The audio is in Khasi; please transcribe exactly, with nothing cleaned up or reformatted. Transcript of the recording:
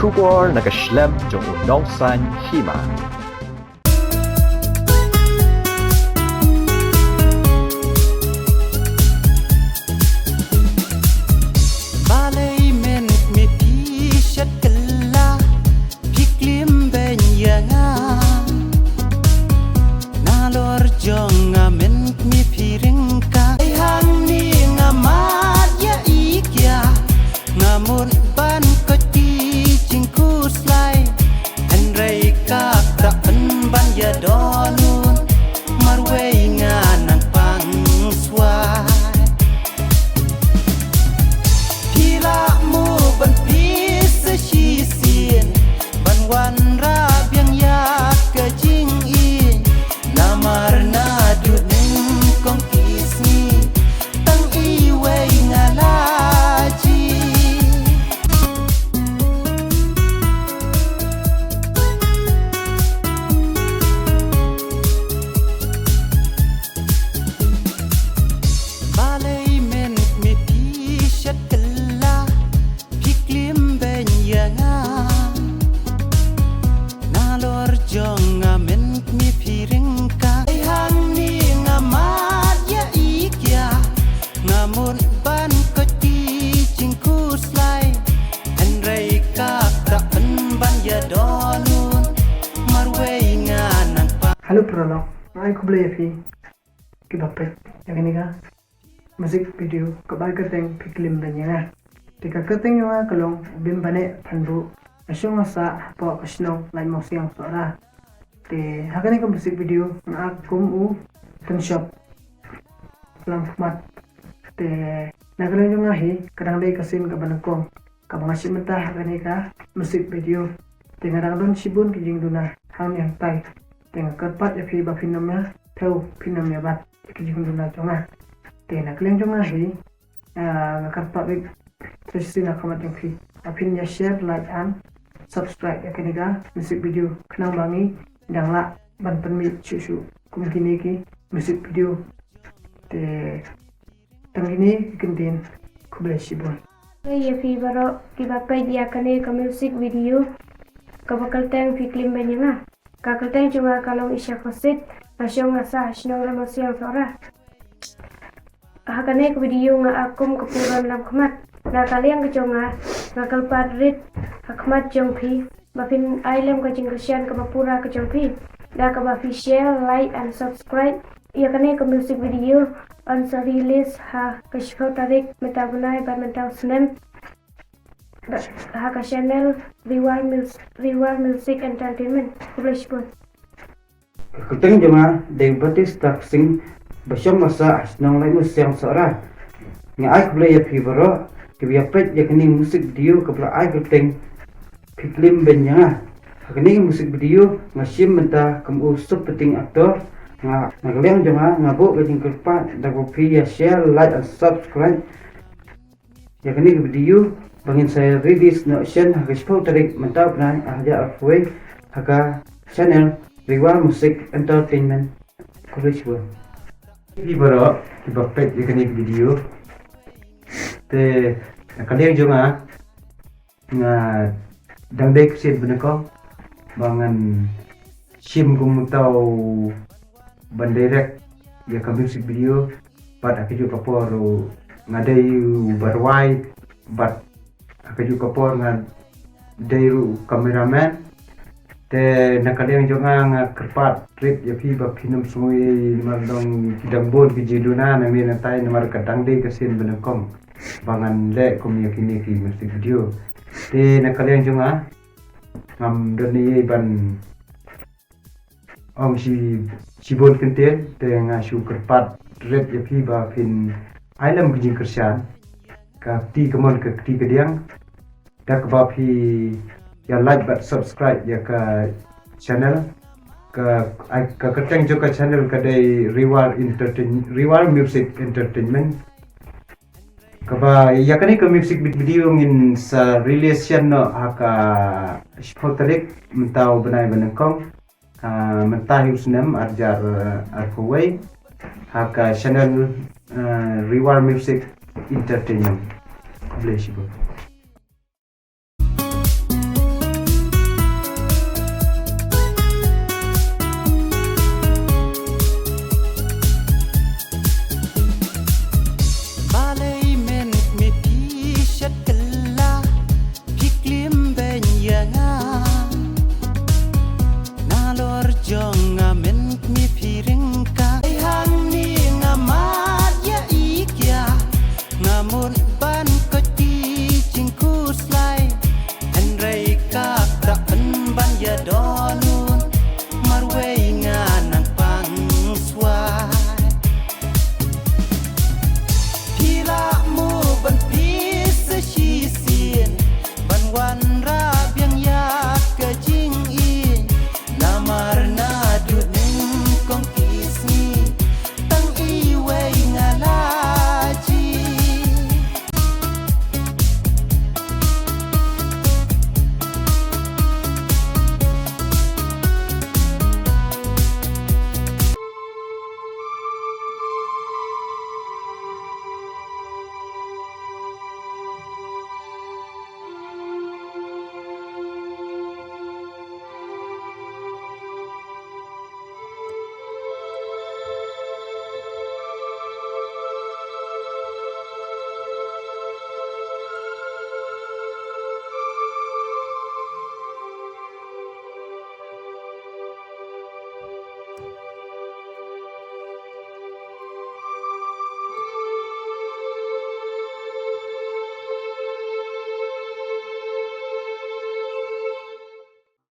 Khubor na ka shlem jong u nongsan hima. Balei men me phi shet kylla, phi klim beiñ ïa nga. Nalor jong nga men me phi ryngkat. Ei hangne nga mad ïa i kia. Nga mut ban koit ki jingkhuslai. Hynrei kata pynban ïa don un. Marwei nga nang pang swai. Phi la mu ban phi sa shisien ban wanrah biang ïa ka jingïeit. Namar naduh nyngkong ki sngi tang iwei nga la jied. Balei men me phi shet kylla, phi klim beiñ ïa nga. Nalor jong nga men me phi ryngkat. Ei hangne nga mad ïa i kia. Nga mut ban koit ki jingkhuslai. Hynrei kata pynban ïa don un. Marwei nga nang pang. Hello paralok, nga ai khublei ïa phi kiba peit ïa kane ka music video kaba ai kyrteng Phi Klim Beiñ Ïa Nga. Te ka kyrteng jong nga ka long Bim Bane Phanbuh, nga shong nga sah hapoh ka shnong Laitmawsiang Sohra. Te ha kane ka music video nga act kum u Tynshop Lamkhmat. Te na ka liang jong nga hi ka dang dei ka sien kaba nyngkong kaba nga shim bynta ha kane ka music video. Te nga dang don shibun ki jingduna hangne hangtai. Te nga kyrpad ïa phi ba phin ym ïa thew, phin ym ïa bat ïa ki jingduna jong nga. Te na ka liang jong nga hi, ah, nga kyrpad beit sa shisien ha khmat jong phi ba phin ïa share, like and subscribe ïa kane ka music video khnang ba ngi dang lah ban pynmih shuh shuh kum kine ki music video. Te tang kine ki kyntien, khublei shibun. Khublei ïa phi baroh kiba peit ïa kane ka music video kaba kyrteng Phi Klim Beiñ Ïa Nga. Ka kyrteng jong nga ka long Isha Khosit, nga shong nga sah ha shnong Laitmawsiang Sohra. Ha kane ka video nga act kum ka Puran Lamkhmat. Na ka liang ka jong nga, nga kyrpad rit ha khmat jong phi ba phin ai lem ka jingkyrshan kaba pura ka jong phi da kaba phi share, like and subscribe ïa kane ka music video. Yn sa release ha ka shiphew tarik mynta u bnai bad mynta u snem ha ka channel Riwar Mus-, Riwar Music Entertainment. Khublei shibun. Ka kyrteng jong nga dei Batista Ksing, ba shong ba sah ha shnong Laitmawsiang Sohra. Nga ai khublei ïa phi baroh kiba ïa peit ïa kane ka music video kaba la ai kyrteng Phi Klim Beiñ Ïa Nga. Ha kane ka music video nga shim bynta kum u supporting actor. Nga, na ka liang jong nga nga buh ka jingkyrpad da ba phi ïa share, like and subscribe ïa kane ka video ba ngin sa release noh shen ha ka shiphew tarik mynta u bnai ar hajar arphew wei ha ka channel Riwar Music Entertainment. Khublei shibun. Phi baroh kiba peit ïa kane ka video. Te na ka liang jong nga, nga dang dei ka sien ba nyngkong ba ngan shim kum uta u ban direct ïa ka music video. Bad ha kajuh ka por ruh nga dei u ba rwai, bad ha kajuh ka por nga dei ruh u cameraman. Te na ka liang jong nga nga kyrpad rit ïa phi ba phin ym sngew ei namar dang ki dang bun ki jingduna na mynta, namar ka dang dei ka sien ba nyngkong ba ngan leh kum ïa kine ki music video. Te na ka liang jong nga ngam don ei ei ban ong shi, shibun kyntien, te nga shu kyrpad rit ïa phi ba phin ai lem ka jingkyrshan, ka kti kamon ka kti kadiang, da kaba phi ïa like bad subscribe ïa ka channel. Ka, ai, ka kyrteng jong ka channel ka dei Riwar Entertain-, Riwar Music Entertainment. Kaba ïa kane ka music vid-, video ngin sa release shen noh ha ka shiphew tarik mynta u bnai ba nyngkong, ah, mynta hi u snem ar hajar arphew wei ha ka channel, ah, Riwar Music Entertainment. Khublei shibun.